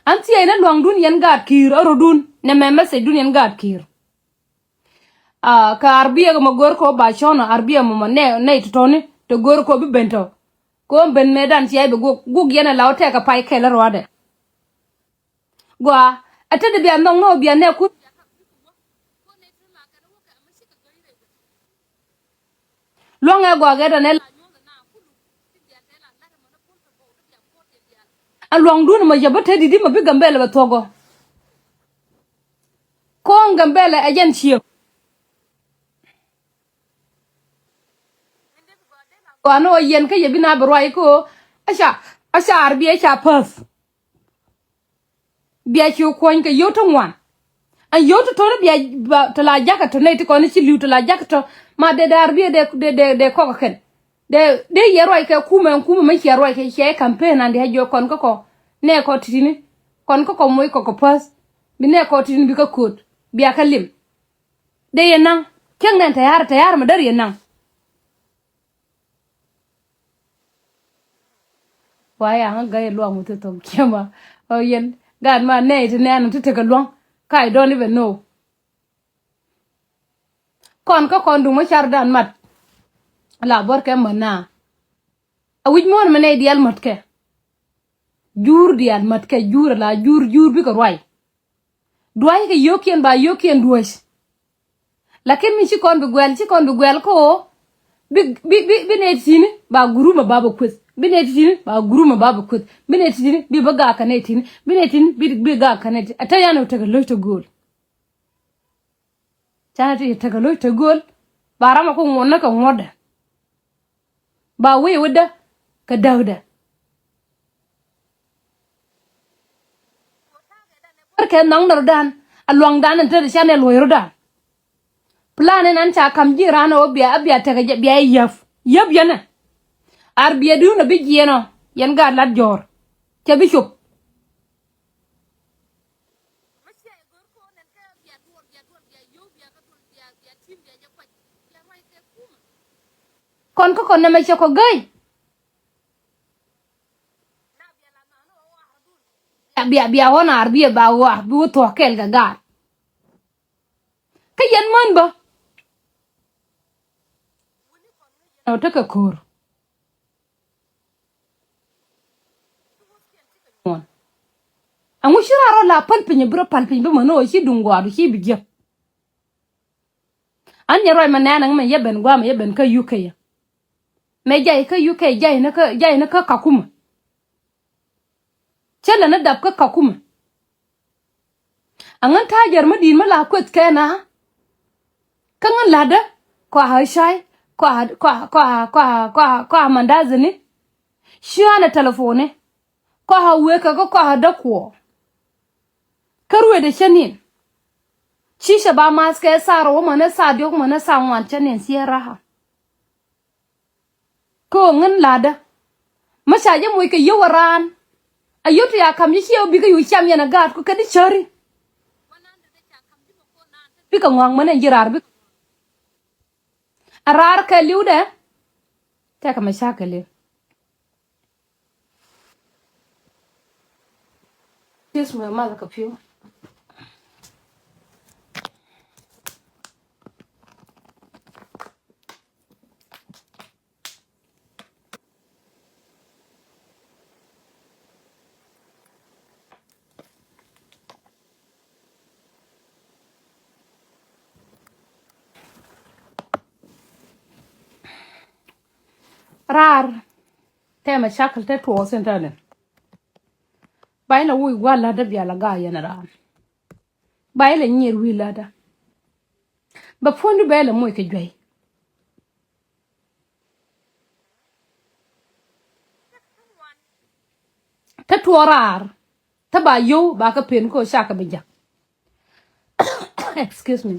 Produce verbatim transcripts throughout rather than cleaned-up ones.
An thiɛɛc ni luaŋdun yɛn gaat ki̱i̱r, ɛ rɔ̱dun nɛmɛ message dun yɛn gaat ki̱i̱r. Aa, kɛ arbiɛ kɛ mɔ go̱o̱r kɔ ba cɔnɔ arbiɛ mɔ mɔ nɛ nɛ tɔtɔni te go̱o̱r kɔ bi ben tɔ. Kɔ ben mɛ dan ciɛ bi guk guk yɛn ɛ la wä tɛk kɛ pay kɛl ɛ ruadɛ. Gua a te di bia nhɔk ni wä bia nɛ kun. Luaŋɛ gɔaa kɛ tɔnɛ la. A luaŋdun mɔ yɛ bä te di̱t mɔ bi Gambɛlɛ bɛ thuɔ̱k ɔ. Kɔn Gambɛlɛ ɛ jɛn ciek. Gɔaa ni ɔ yɛn kä yɛ bi na bɛ ruac kä ɔ. A ca a ca arbiɛ ca päth. Bia ci kuɔny kɛ yio̱w ti ŋuan. Ɛn yio̱w ti to̱r bia ba te la jakä tɔ nɛy ti kɔn ci li̱w te la jakä tɔ. Ma dee daar biɛ dee dee dee dee kɔk kɛn. Dee dee yɛ ruac kɛ kumɛ ɛn kumɛ mɛ cia ruac kɛ cia campaign an dee jiɔ kɔn kä kɔ. Nɛ kɔ titini kɔn kä kɔ moc kɔ kɔ päth. Bi nɛ kɔ titini bi kä ko̱o̱t bia kä lim. Dee yɛ naŋ cäŋ nɛn tɛ̈r tɛ̈r mɛ där yɛ naŋ. Wa ya ŋä gäi luaŋ wä ti thok kiɛma. Ɔ yɛn gaat ma nɛy ti nɛn ti tekɛ luaŋ. Ka I don't even know. Kɔn kä kɔn duŋ mä car dan mat. La buɔr kɛ mät na. A wi̱c muɔ̱ɔ̱n mɛ nɛy diaal mät kɛ. Jur diaal mät kɛ jur la jur jur bikɛ ruac. Dua̱ckɛ yio̱o̱kiɛn ba yio̱o̱kiɛn duäc. Lakin mi ci kɔn bi guɛl ci kɔn bi guɛl kä ɣöö bi bi bi bi nɛy ti̱ti̱ni ba gurumɛ ba bɛ kueth bi nɛy ti̱ti̱ni ba gurumɛ ba bɛ kueth bi nɛy ti̱ti̱ni bi bä gak kɛ nɛy ti̱ti̱ni bi nɛy ti̱ti̱ni bi bi gak kɛ nɛy ti̱ti̱ni. Ɛ te yan ɛ tekɛ lo̱c te gööl. Canɛ ti tekɛ lo̱c te gööl. Ba ramɛ ku ŋuɔ̱tnä kɛ ŋuɔ̱tdɛ. Ba wi̱i̱ wi̱cdä kɛ däkdä. Wärkɛ nhɔŋ ni rɔ̱dan a luaŋdan in te ti canɛ luɔ̱c rɔ̱dan. Plan in an ca ka̱m ji̱ raan ɛ ɣöö bia a bia tekɛ jɛ bia yäp yäp yɛnɛ. Ar bia duun a bi jiɛɛn ɔ yɛn gaat lat jɔ̱ɔ̱r. Cɛ bi cop. Kɔn kä kɔn nɛmɛ cɛ kɔ gäi. Bia bia ɣɔn ar bia ba ɣɔa bi wä thuɔ̱k kɛɛl kɛ gaat. Kä yɛn män bä. Ɔ tekɛ ko̱r. Ɛŋu ci raar rɔ la päl piny bi rɔ päl piny bi män ɔ ci duŋ gɔaa du ci bi jiäk. An nyɛ ruac mɛ nɛɛn ɛŋ mɛ yɛ ben gua̱a̱mɛ yɛ ben kä UK yɛ. Mɛ jay kä UK jay ni kä jay ni kä Kakuma. Cä lɛ ni dap kä Kakuma. Aŋän ta̱a̱ jär mä di̱i̱t mä la kueth kɛn a. Kä ŋän la̱tdä kua a cay kua a kua a kua a kua a kua a kua a mandazini. Cia̱a̱n ɛ telefoni kua a wëë kɛ kä kua a däk kuɔ. Kä ruëëdɛ cä ni̱n. Ci cɛ ba math kɛ thaa rɔw mäni thaa diɔ̱k mäni thaa ŋuan cä ni̱n ciɛ raha. Kä ɣän la̱tdä. Mä ca jɛ moc kɛ yio̱w ɛ raan. A yio̱w ti a ka̱m ji̱ ciɛ wä bikɛ yio̱w cam yɛn ɛ gaat ku kɛ di cäri. Bikɛ ŋɔ̱a̱ŋ mänɛ ji̱ raar bikɛ. A raar kɛ li̱wdɛ. Tɛkɛ mɛ cakɛ li̱w. Excuse me, mother, kɛ pi̱w. Raar tɛmɛ cakil te tuɔɔk thin tɛnɛ. Ba ilɛ wi̱i̱ gua̱a̱r la̱tdä bia lɛ ga̱a̱ yɛn raan. Ba ilɛ nyier wi̱i̱ la̱tdä. Bɛ puɔ̱nydu bɛ ilɛ moc kɛ juey. Te tuɔɔk raar te ba yio̱w ba kä pen kä cakɛ bi ja̱k. Excuse me.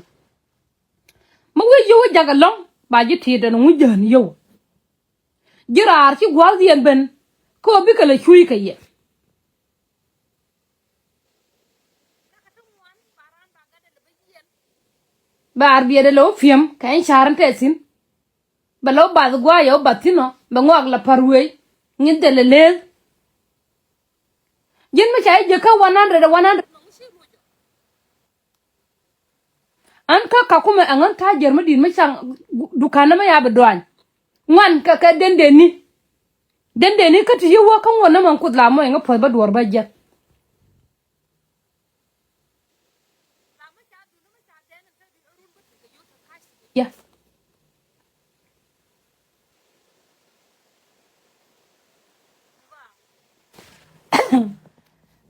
Mi wi̱i̱ yio̱w jak ɛlɔ̱ŋ ba ji̱ ti̱i̱t ɛn ŋu jään yio̱w. Ji̱ raar ci gua̱a̱th yɛn ben kä ɣöö bikɛ lɛ cuuc kɛ yɛ. Bɛ ar biɛt ɛ lɛ wä pi̱em kɛ ɛn ca̱r ɛn tɛth thi̱n. Bɛ lɛ wä bath gua̱a̱c ɛ wä bath thi̱n ɔ bɛ ŋɔak lɛ pa̱r wëë ŋi̱th dee lɛ leeth. Ji̱n mi ca ji̱ jiäkä one hundred, one hundred. Ɣän kä Kakuma ɛŋän ta̱a̱ jiɛr mi di̱i̱t mi caŋ duka̱n mi ya bi duany. Ŋuan kɛ kɛ dendeni. Dendeni kä ti yi wä kä ŋuɔ̱n ni mɛ kuoth la mɔ ɛŋä puɔ̱th bä duɔ̱ɔ̱r bä jiɛth. Yɛ.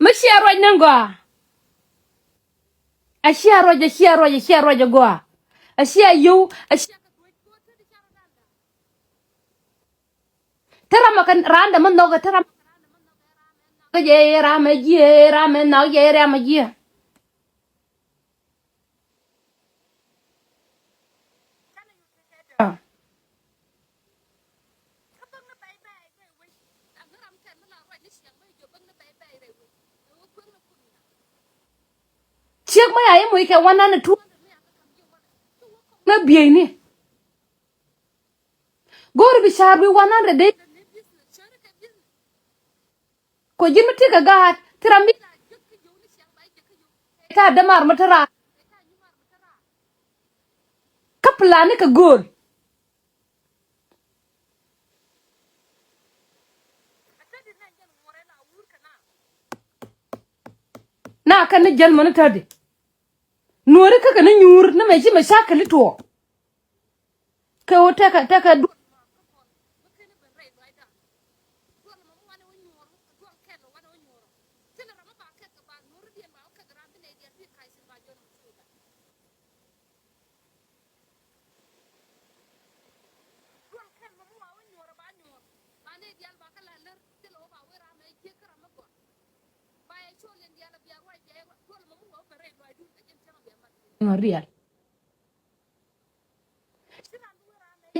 Mi cia ruac ni gɔaa. A cia ruac, a cia ruac, a cia ruac a gɔaa. A cia yio̱w, a cia. Te ram a kɛ raan dɛ mi nhɔk, te ram a kɛ raan dɛ mi nhɔk. Kä jɛ ram a jiɛ, ram a nhɔk jɛ ram a jiɛ. Ciek mi ya i̱ muc kɛ one hundred, two hundred mi ya kɛ ka̱m ji̱ wä. Ŋä bieyni. Go̱o̱ri bi ca̱a̱r bi one hundred dee. Kɔ ji̱n mi ti kɛ gaat ti ram mi. Ta dämaar mi te raar. Kä plani kɛ go̱o̱l. Na kɛn ni jäl mäni tädi. Nuɔri kä kɛ ni nyuur ni mɛ ci mɛ cakɛ li tuɔ. Kɛ ɣöö tɛkɛ tɛkɛ duɔl. Ŋɔ rial.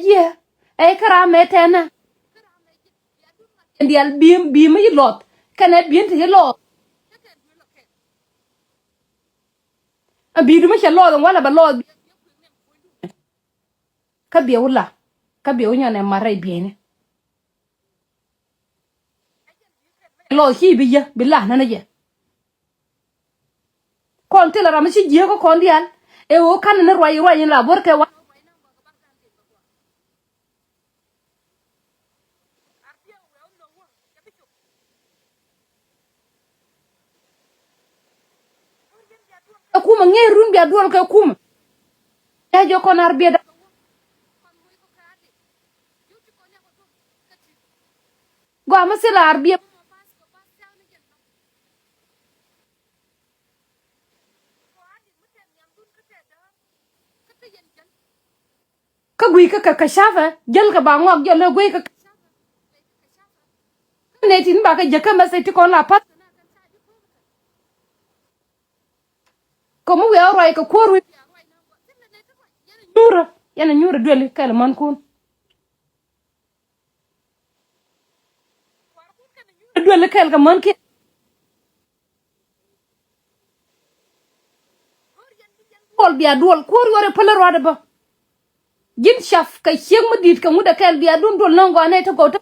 Jiɛ ɛ kä ram mɛ tɛnɛ. Dial bi̱i̱m bi̱i̱m mi yi lɔth kɛnɛ bi̱i̱n ti yi lɔth. A bi̱i̱du mi cɛ lɔth walɛ bɛ lɔth. Kä biɛ wula kä biɛ wula nyɔnɛ marɛ biɛni. Lɔth ci bi yä bi la nänä jɛ. Kɔn thilɛ ram mi ci jiääk kä kɔn diaal. Ɛ ɣöö ka̱n ni ruac ruac in la buɔ̱r kɛ wa. Ɛ kumɛ ŋeer run bia duɔl kɛ kumɛ. Ɛ jɛ kɔn ar biɛ da. Gɔaa mi thilɛ ar biɛ. Kä gui̱i̱ kä kɛ kɛ ca̱pɛ jäl kɛ ba ŋɔak jɔl lɛ gui̱i̱ kä kɛ ca̱pɛ. Kä nɛy tin ba kɛ jäkä message ti kɔn la path. Kɛ mi wiaa ruac kɛ kuäär wi̱i̱. Nyuurä yɛn a nyuurä duëli kɛl mänkun. Duel kɛl kɛ män kiɛ. Duɔl bia duɔl kuɔr yuɔr ipäl ruat ibä. Ji̱n caf kɛ ciek mi di̱t kɛ ŋut ɛ kɛl bia dun duɔl nɔŋ gɔaa nɛy ti gɔw te.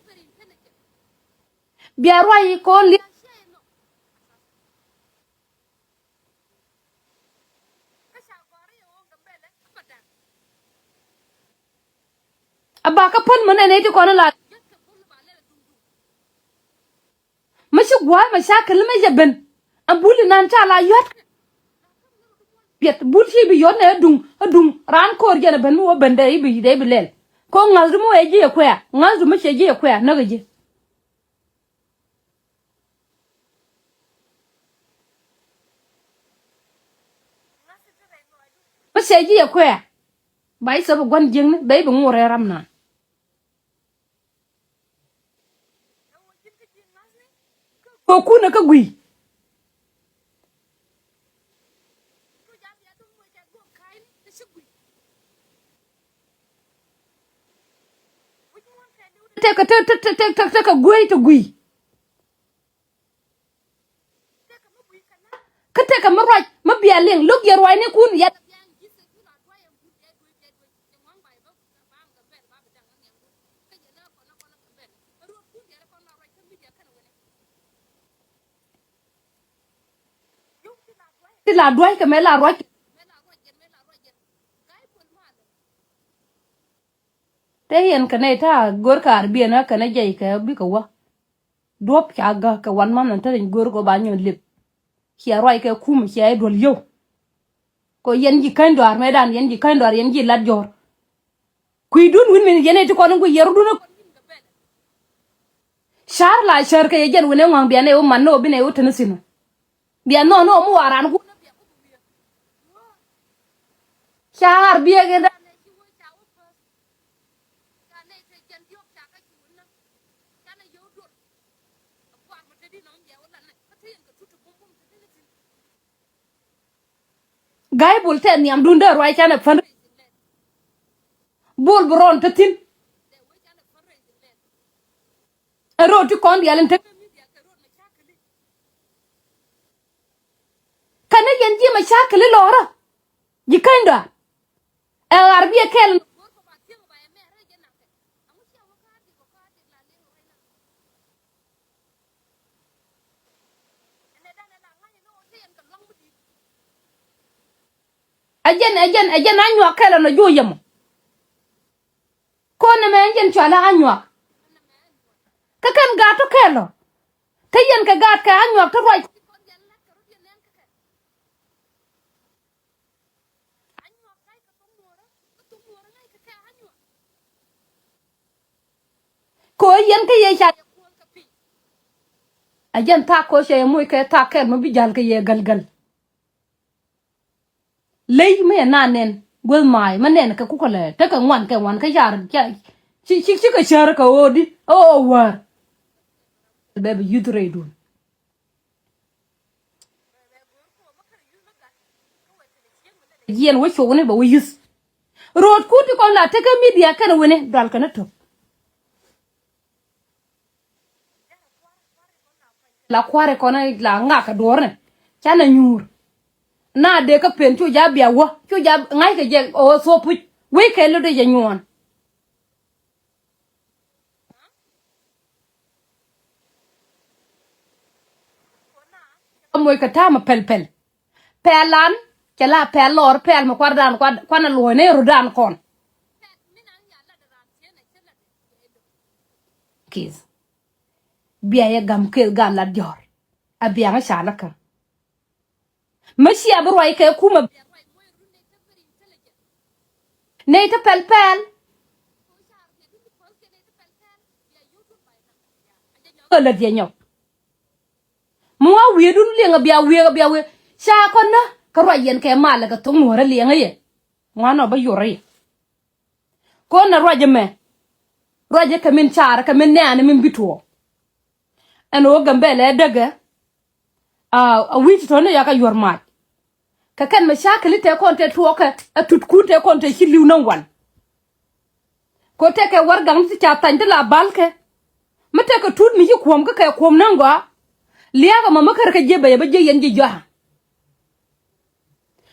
Bia ruac kɔn lia̱a̱. A ba kä pän män ɛn ɛ ti kɔn la. Mi ci gua̱a̱th mɛ ca kɛl mɛ jɛ ben. A bul inan ca la yua̱t. Biɛt bul ci bi yɔt nɛ aduŋ aduŋ raan ko̱r jɛn a ben mi wä ben dee ibi dee ibi lɛl. Kɛ ɣöö ŋa̱thdu mi wee ji̱ ɛ kuɛ̈ɛ̈ ŋa̱thdu mi cɛ ji̱ ɛ kuɛ̈ɛ̈ näk ɛ ji̱. Mi cɛ ji̱ ɛ kuɛ̈ɛ̈ ba i̱ thop ɛ gua̱n jiäkni bɛ i̱ bi ŋuɔrɛ ram naan. Kɛ kunɛ kä gui̱i̱. Tekɛ tekɛ tekɛ guey te gui̱i̱. Kä tekɛ mi ruac mi bia liŋ lo̱k yɛ ruacnikun yɛn. Ti la dua̱ckɛ mɛ la ruac. Te yɛn kɛ nɛy ta̱a̱ go̱r kaar biɛn ɛ kɛn ɛ jɛy kɛ bikɛ wä. Duɔ̱p ca gäk kɛ wan man nɔ te riny go̱r kɛ ba nyɔn lip. Ciɛ ruac kɛ kum ciɛ i̱ duɔl yio̱w. Kɛ yɛn ji̱ käny dɔaar mëëdan yɛn ji̱ käny dɔaar yɛn ji̱ lat jɔ̱ɔ̱r. Kui̱dun wi̱n min yɛn ɛ ti kɔn in guic yɛrudun ɛ. Ca̱r la cär kɛ yɛ jɛn wi̱n ɛ ŋɔ̱a̱ŋ bian ɛ wä man ni wä bin ɛ wä teni thi̱n. Bian nhɔn ni wä mi waran kun. Ca̱r biɛk in ran. Ga̱y bul tɛ nhiamdun dee ruac canɛ fundraising lɛn. Bul bi rɔn te thi̱n. Ɛ ro̱o̱ ti kɔn diaal in te. Kɛn ni yɛn ji̱ mɛ ca̱r kɛ li lɔɔrä. Ji̱ käny dɔaar. Ɛ ɣar bi ɛ kɛl. Ɛ jɛn ɛ jɛn ɛ jɛn a nyuak kɛl ɛn ɔ juɔ yɛmɔ. Kɔn nɛmɛ ɛn jɛn cɔal a nyuak. Kä kɛn gaat tɔ kɛl ɔ te yɛn kɛ gaat kɛ a nyuak te ruac. Kɛ ɣöö yɛn kä yɛ ca. A jɛn thaak koc cɛ yɛ moc kɛ thaak kɛl mi bi ja̱l kɛ yɛ gäl gäl. Ley mi yɛ na nɛn guäth ma̱a̱y mi nɛn kɛ kukɛ lɛ tekɛ ŋuan kɛ ŋuan kä car. Ci ci ci kɛ cär kɛ ɣöö di ɣöö wäär. Bɛ bi yuth rɛydun. Jiɛn wä cukni bɛ wä yuth. Ro̱o̱tkun ti kɔn la tekɛ midia kɛn wini dual kɛn tok. La kua̱ri kɔn la ŋak kɛ duɔ̱ɔ̱rni canɛ nyuur. Na dee kä pen cu ja bia wä cu ja ŋa̱ckɛ jɛ ɣöö thuɔ̱p puc wec kɛ lot dee jɛ nyuɔ̱ɔ̱n. Moc kɛ ta̱a̱mɛ pɛl pɛl. Pɛl an cɛ la pɛl lɔɔr pɛl mi kuardan kuanɛ luɔ̱ɔ̱c ni rutdan kɔn. Kith bia yɛ gam keth gal lat jɔ̱ɔ̱r. A biaŋä ca lä kä. Mä cia bi ruac kɛ kumä. Nɛy ti pɛl pɛl. Kä lät yɛ nyɔk. Mi wa wi̱i̱dun liŋ a bia wi̱i̱ a bia wi̱i̱ ca kɔn nä kä ruac yɛn kɛ malɛ kɛ thok nuɔ̱ɔ̱rä liɛŋä yɛ. Ŋuan ɔ bä yuɔrä yɛ. Kɔn na ruac ɛmɛ ruac ɛ kɛ min car kɛ min nɛɛni min bi tuɔɔk. Ɛn ɣöö Gambɛlɛ ɛ däkɛ. A wi̱c tɔ̱ni yak a yuɔr mac. Kɛ kɛn mɛ cakili tëë kɔn tëë tuɔɔkɛ ɛ tutkun tëë kɔn tëë ci li̱w näŋ wan. Kɛ tëë kɛ warɛgak ni ti ca thany ti la balkɛ. Mi tëë kɛ tut mi ci kuɔ̱m kä kɛ kuɔ̱m näŋ gɔaa. Lia̱a̱k ɛmɔ mi kär kɛ jiɛ bɛ yɛ bä jiɛ yɛn ji̱ jɔa̱a̱.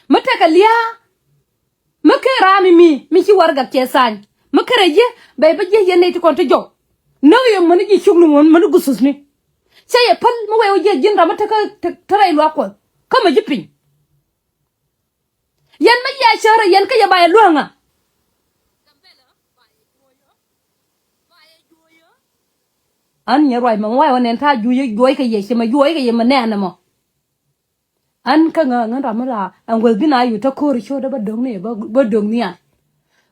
Mi tekɛ lia̱a̱ mi ker raami mi mi ci warɛgak cɛ thany mi kärɛ ji̱ bɛy bä ji̱ yɛn nɛy ti kɔn ti jɔw. Näk yɛ mäni ji̱ cuk ni ŋuɔ̱n mäni guthusni. Cä yɛ päl mi wɛy wä ji̱ ji̱n ram mi tekä te rɛy luaak kuɔth kä mɛ ji̱ piny. Yɛn mi yɛ cärä yɛn kä yɛ ba yɛ luäŋä. An nyɛ ruac mɛ ŋuay wä nɛn ta̱a̱ juuc juɔc kɛ yɛ cɛ mɛ juɔc kɛ yɛ mɛ nɛɛn ɛmɔ. An kä ŋä ŋän ram mi la ɛn guäth bi na yu te ko̱r cot dee bä do̱ŋ ni bä do̱ŋ ni an.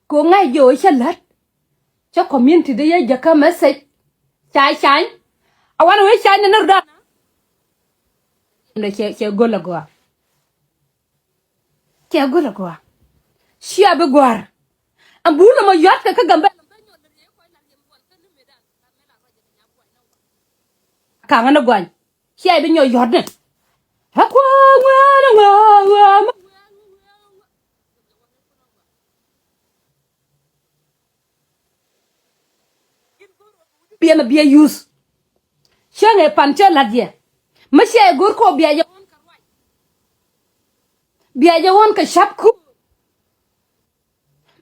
Ko ŋa̱c jɛ ɣöö cä lät cä community dee yɛ jäkä message. Ca cany a wan wee cany ni närdan. Cɛ cɛ go̱l a gɔaa. Cɛ go̱l a gɔaa. Cia bi gɔ̱a̱r. Ɛn bul ɛmɔ yua̱tkɛ kä Gambɛl. Kaŋä ni guany. Cia bi nyɔk yɔ̱tni. Ɛ kuäär ŋuɛ̈ɛ̈n ɛ ŋuɛ̈ɛ̈n ŋuɛ̈ɛ̈n. Biɛmɛ biɛ yuth. Cäŋ ɛ pan cä la̱t yɛ. Mi cia ɛ go̱r kɔ bia jɛ ɣɔn kɛ ruac. Bia jɛ ɣɔn kɛ cap ko̱o̱r.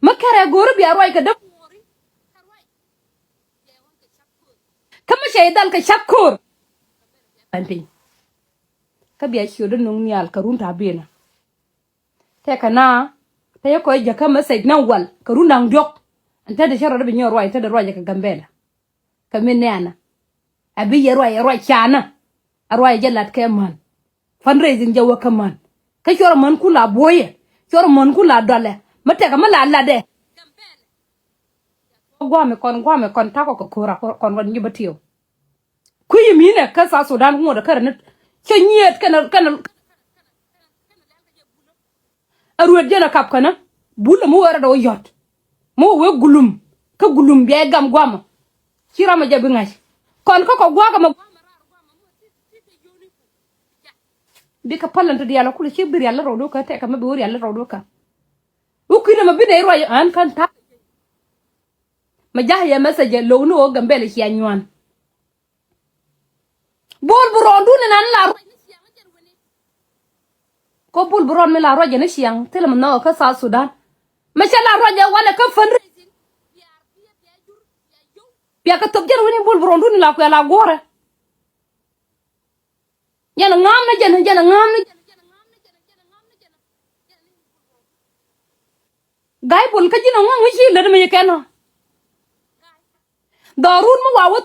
Mi kärɛ go̱r bia ruac kɛ dämuɔɔri. Kä mi cɛ i̱ dhal kɛ cap ko̱o̱r. Pɛn piny. Kä bia ciötdä nöŋ nhial kɛ run ta̱a̱ binä. Tëëkɛ na te yɛ kɔc jäkä message na wal kɛ run da̱ŋ diɔ̱k. Ɛn te dee cä rɔɔdɛ bi nyɔk ruac te dee ruacɛ kɛ Gambɛla. Kɛ mi nɛɛnä a bi yɛ ruac, ruac canä. A ruac jɛ lat kɛ män. Fundraising jɛ wä kä män. Kä cuɔr män kun la buɔyɛ, cuɔr män kun la dɔlɛ. Mi tɛkɛ mi la latdɛ. Guamɛ kɔn, guamɛ kɔn takɔ kɛ kora kɔn kɔn nyibä tiw. Kui̱ minɛ kä South Sudan ŋuɔ̱t kä rɛ ni cɛ nyiet kɛnɛ kɛnɛ. A ruet jɛn a kap kɛnɛ bul mi wee rɛ dɔw yɔt. Mi wee gulum kä gulum bia gam guamä. Ci ram a jɛ bi ŋa̱c kɔn kä kɔ guakä mɛ. Bikɛ päl ɛn ti diaal a kulɛ ci bi rial rɔɔdu kä tɛkɛ mɛ bi wä rial rɔɔdu kä. Wä kui̱dɛ mɛ bi nɛy ruac ɣän kän ta̱a̱. Mɛ ja̱a̱ yɛ message lo̱w ni ɣöö Gambɛl cia nyuan. Bol bi rɔɔdun in an la ruac ni ciaŋ. Ko bol bi rɔɔd mi la ruac ni ciaŋ thilɛ mi nhɔk kä South Sudan. Mɛ cɛ la ruac ɛ walɛ kä fundraising. Bia kɛ thop jɛn wini bol bi rɔɔdun in la kuɛ la guɔrɛ. Jɛn ŋa̱a̱m ni jɛn, jɛn ŋa̱a̱m ni jɛn. Ga̱y bol kä ji̱n ŋuɔ̱ŋ mi ci lät mi ci kɛn ɔ. Dhɔrun mi wa wä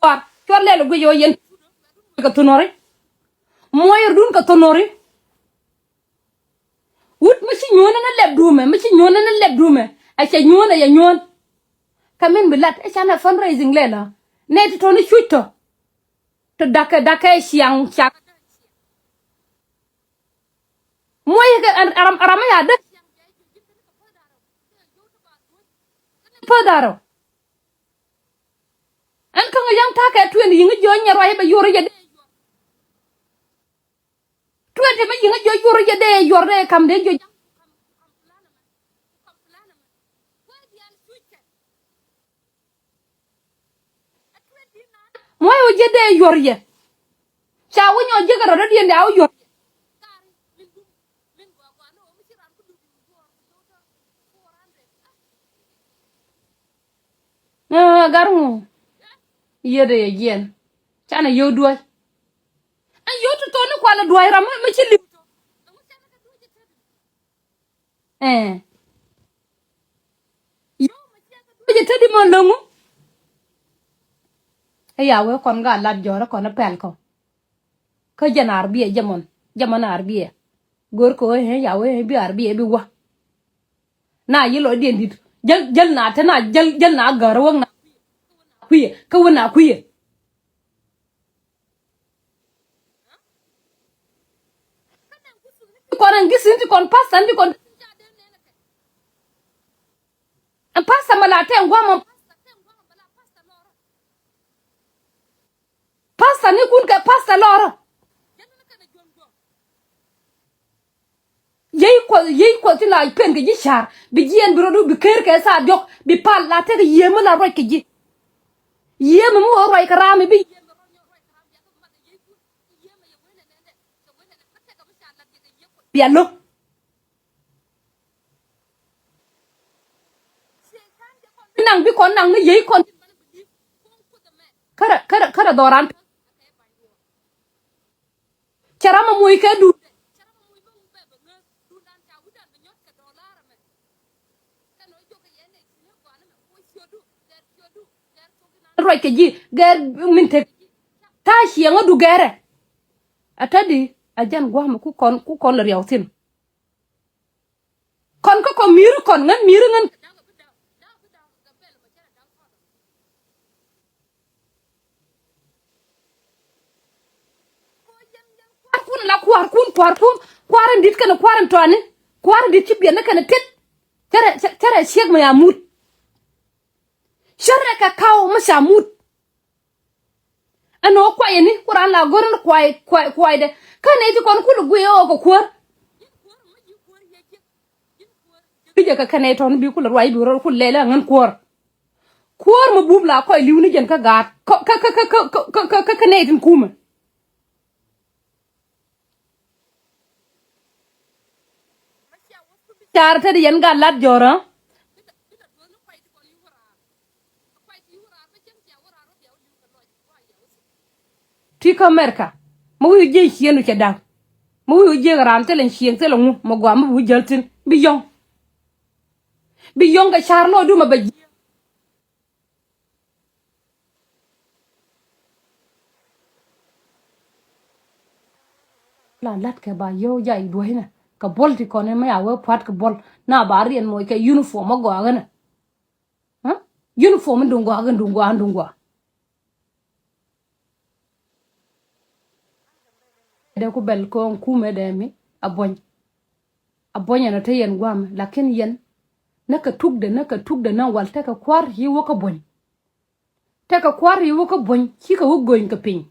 kuar cuɔr lɛl guic ɣöö yɛn kɛ thunɔri. Muɔyrdun kɛ thunɔri. Wut mi ci nyuɔ̱n ni lɛp duumɛ, mi ci nyuɔ̱n ni lɛp duumɛ. Ɛ cɛ nyuɔ̱n, ɛ yɛ nyuɔ̱n. Kä min bi lat ɛ canɛ fundraising lɛl ɔ. Nɛ ti tɔ̱ni cuc tɔ. Tɔ da̱kɛ, da̱kɛ ciaŋ, ciaŋ. Muɔyɛ kɛ ram, ram ya dee. Päth da̱rä. Ɛn käŋ yäŋ ta̱kɛ twenty yiŋ jiɔ nyɛ ruac bɛ yuɔr yɛ dee. Twenty mi yiŋ jiɔ yuɔr yɛ dee yuɔr dee kam dee jiɔ. Muɔ̱c wä ji̱ dee yuɔr yɛ. Ca wä nyɔ ji̱ kɛ rɔ̱dɔ̱diɛn dee a wä yuɔr yɛ. Aa, gar ŋu. Yiëëdɛ yɛ jiɛn. Canɛ yio̱w duɔ̱c. Ɛn yio̱w ti thon ni kualɛ duɔ̱c ram mi ci li̱w. Ɛɛ. Yio̱w mi ciɛ kɛ duɔ̱c ɛ te di mɔ lo̱ŋu. Ɛ ya wee kɔn ga lat jɔ̱ɔ̱rä kɔn ɛ pɛl kɔ. Kä jɛn arbiɛ jɛ mɔn, jɛ mɔn arbiɛ. Go̱o̱r kɛ wee ɛ ya wee ɛ bi arbiɛ bi wä. Na yi lɔcdiɛn di̱t jäl, jäl na te na jäl, jäl na gäärä wäk na kui̱, kä wä na kui̱. Ti kɔn ɛn gi̱thin ti kɔn pasthan ti kɔn. Ɛn pastha mɛ la tɛn guam ɛn pastha ni kun kɛ pastha lɔrä. Yiey kuɔth, yiey kuɔth ti la pen kɛ ji̱ ca̱r bi jiɛɛn bi rɔdu bi ker kɛ thaa diɔ̱k bi pal la tek yiëë mi la ruac kɛ ji̱. Yiëë mi mi wä ruac kɛ raam i̱ bi bia lo̱k. Bi naŋ bi kɔn naŋ ni yiey kɔn. Kärɛ, kärɛ, kärɛ dhɔran. Cɛ ram a moc kɛ duut. Ruac kɛ ji̱ gɛr min tek. Ta̱a̱ ciɛŋä du gɛrɛ. A tädi a jɛn gua̱a̱mɛ ku kɔn, ku kɔn lɛ riɛw thi̱n. Kɔn kä kɔ mi̱i̱ri kɔn ŋän mi̱i̱ri ŋän. Kua̱rkun la kua̱rkun, kua̱rkun, kua̱r in di̱t kɛnɛ kua̱r in tɔani, kua̱r in di̱t ci biɛn ni kɛnɛ tet. Cärɛ, cärɛ ciek mi ca mut. Cärɛ kɛ kaw mi ca mut. Ɛn ɣöö kuayɛ ni ku raan la go̱r in kuay, kuay, kuaydɛ. Kä nɛy ti kɔn kulɛ guiy ɣöö kɛ kuäär. Bi jɛ kɛ kɛn nɛy tɔ̱ni bi kulɛ ruac bi rɔl kulɛ lɛl ɛ ŋän kuäär. Kuäär mi bum la kɔc li̱w ni jɛn kä gaat kä, kä, kä nɛy tin kumɛ. Car te di yɛn gat lat jɔ̱rä. Ti kä America. Mi wi̱i̱ ji̱ ciëŋdu cɛ da̱ŋ. Mi wi̱i̱ ji̱ raan thilɛ ciëŋ thilɛ ŋu mi gɔaa mi bi wi̱i̱ jäl thi̱n. Bi yɔ̱ŋ. Bi yɔ̱ŋ kɛ ca̱r lɔɔdu mɛ bɛ ji̱. La lat kɛ ba yio̱w jay duɔ̱cnɛ kɛ buɔl ti kɔn in mi a wee pua̱t kɛ buɔl na ba riɛn moc kɛ uniform a gɔaa ɣänɛ. Uniform in duŋ gɔaa kɛ duŋ gɔaa in duŋ gɔaa. Dee ku bɛl kɔn kumɛ dee mi a buɔ̱ny. A buɔ̱ny ɛn a te yɛn gua̱a̱mɛ lakin yɛn näkɛ tukdɛ näkɛ tukdɛ näk wal tekɛ kua̱r yi wä kä buɔ̱ny. Tekɛ kua̱r yi wä kä buɔ̱ny cikɛ wä go̱ny kɛ piny.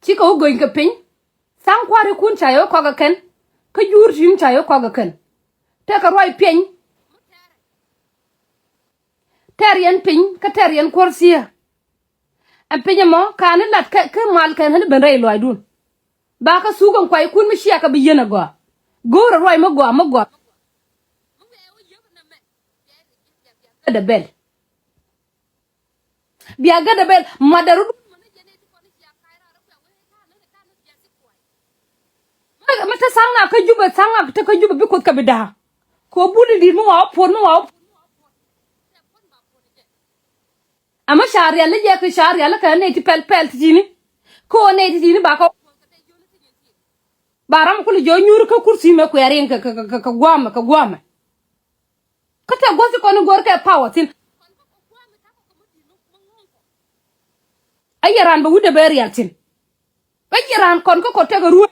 Cikɛ wä go̱ny kɛ piny. Tha̱a̱ŋ kua̱rikun ca yɛ wä kɔk ɛ kɛn. Kä juur ti̱n ca yɛ wä kɔk ɛ kɛn. Tekɛ ruac piɛny. Tɛr yɛn piny kä tɛr yɛn kuɔr thiee. Ɛn piny ɛmɔ ka̱n ilat kä mal kɛn ɣän iben rɛy luaacdun. Ba kä thuk ɛn kuaykun mi ciakɛ bi yieen agɔaa. Go̱o̱rɛ ruac mi gɔaa mi gɔaa. Gädɛ bɛl. Bia gädɛ bɛl madɛ rut. Mi te tha̱a̱ŋ na kä Jubɛ tha̱a̱ŋ na te kä Jubɛ bi Kuoth kɛ bi da̱a̱. Kɛ ɣöö bul in di̱i̱t mi wa wä puɔ̱n mi wa wä puɔ̱n. Ɛmɛ ca rial ni jɛ kɛ ca rial ni kɛ nɛy ti pɛl pɛl ti ti̱ni. Kä ɣöö nɛy ti ti̱ni ba kä ba ram kul jɛ nyuur kä kursi mɛ kuɛɛr in kɛ kɛ kɛ guamɛ kɛ guamɛ. Kä tɛ gua̱th ti kɔn in go̱o̱r kɛ power thi̱n. Ɛ yɛ raan bɛ wi̱cdɛ bɛ rial thi̱n. Ɛ yɛ raan kɔn kä kɔ tɛkɛ ruëë.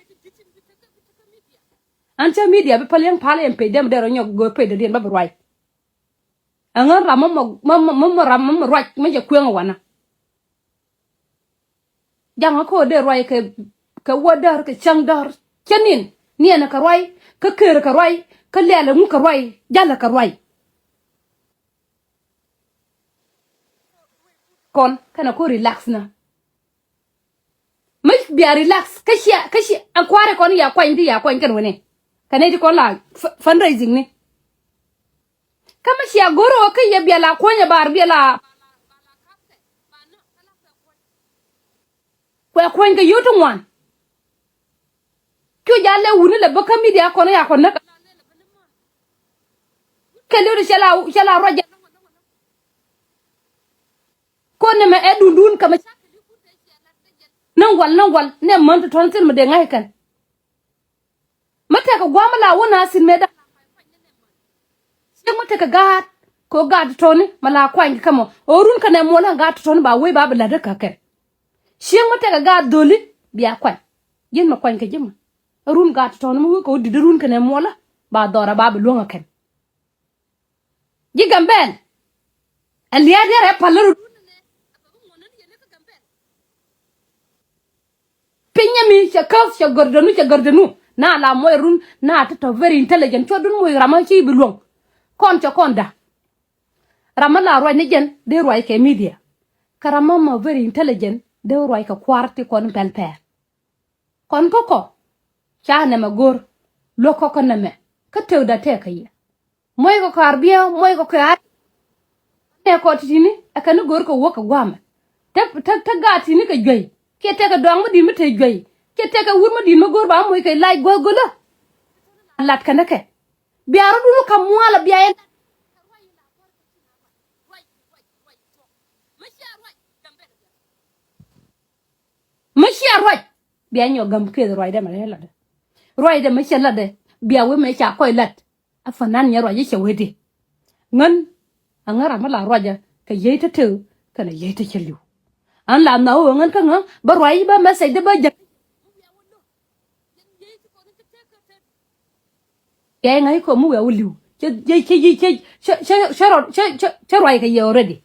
An cä media bi päl yɛn pal yɛn page dee mi dee rɔ nyɔk go̱o̱r page dee diɛn bä bi ruac. Ɛŋän ram mɔ mɔ mɔ ram mɔ mɔ ruac mɔ jɛ kueŋ wanä. Jaŋä kä ɣöö dee ruac kɛ kɛ wä däär kɛ cäŋ däär cä nin niɛnɛ kɛ ruac kä ker kɛ ruac kä lialɛ ŋu kɛ ruac jalɛ kɛ ruac. Kɔn kɛnɛ ko relax na. Mi bia relax kä cia kä cia ɛn kua̱ri kɔn ya kuany ti ya kuany kɛn wini. Kɛ nɛy ti kɔn la fundraising ni. Kä mi cia go̱r ɣöö kä yɛ bia la kuɔ̱nyɛ bar bia la kuɛ kuɔ̱ny kɛ yio̱w ti ŋuan. Cu jal lɛ wuni lɛ bä kä media kɔn ya kɔn näk. Kɛ li̱w ti cɛ la cɛ la ruac jɛ. Kɔn nɛmɛ ɛ dundun kɛ mɛ. Näŋ wal näŋ wal nɛ män ti tɔ̱n thil mi dee ŋa̱c kɛn. Mi tekɛ gua̱a̱m mi la wä na thi̱n mëë da̱ŋ. Cieŋ mi tekɛ gaat kɛ ɣöö gaat tɔ̱ni mi la kuany kɛ mɔ ɣöö run kɛnɛ muɔlä gaat tɔ̱ni ba wee ba bi la̱t kä kɛn. Cieŋ mi tekɛ gaat dholi bia kuany. Ji̱n mi kuany kɛ ji̱ mɔ run gaat tɔ̱ni mi wee kɛ ɣöö di̱t run kɛnɛ muɔlä ba dhɔrä ba bi luäŋ ɛ kɛn. Ji̱ Gambɛl. Ɛ lia̱a̱ diaal ɛ pal rut. Piny ɛ mi cɛ käth cɛ gɔrdanu cɛ gɔrdanu na la muɔc run na ti tɔ very intelligent cuɔt dun muɔc ram a ci bi luɔ̱ŋ. Kɔn cɛ kɔn da̱. Ram a la ruac ni jɛn dee ruac kɛ media. Kä ram a ma very intelligent dee ruac kɛ kua̱r ti kɔn pɛl pɛɛl. Kɔn kä kɔ ca nɛmɛ go̱r luäk kɔ kä nɛmɛ kä tëkda tɛɛkä yɛ. Muɔc kɔ kɛ arbiɛ muɔc kɔ kɛ ar. Nɛ kɔ ti ti̱ni ɛ kɛn ni go̱r kɛ wä kɛ gua̱a̱mɛ. Te te te gaat ti̱ni kɛ juey kiɛ tɛkɛ dɔaŋ mi di̱i̱t mi te juey kiɛ tɛkɛ wur mi di̱i̱t mi go̱r ba muɔc kɛ lac guäth go̱lä. Lat kɛn ni kɛ bia rɔ̱dun kä mualä bia yɛn. Mi cia ruac bia nyɔk gam keth ruacdɛ mɛ latdɛ. Ruacdɛ mi cɛ latdɛ bia wee mɛ ca kɔc lat. A fanan nyɛ ruac i̱ cɛ wee di ŋän. A ŋän ram mi la ruacä kɛ yiey te tëë kɛnɛ yiey te cä li̱w. An la nhɔk wee ŋän kä ŋä bä ruac bä message dɛ bä jäk. Yay ŋa̱c kɔ mi wiaa wä li̱w cä cä cä cä cä cä cä ruac kɛ yɛ already.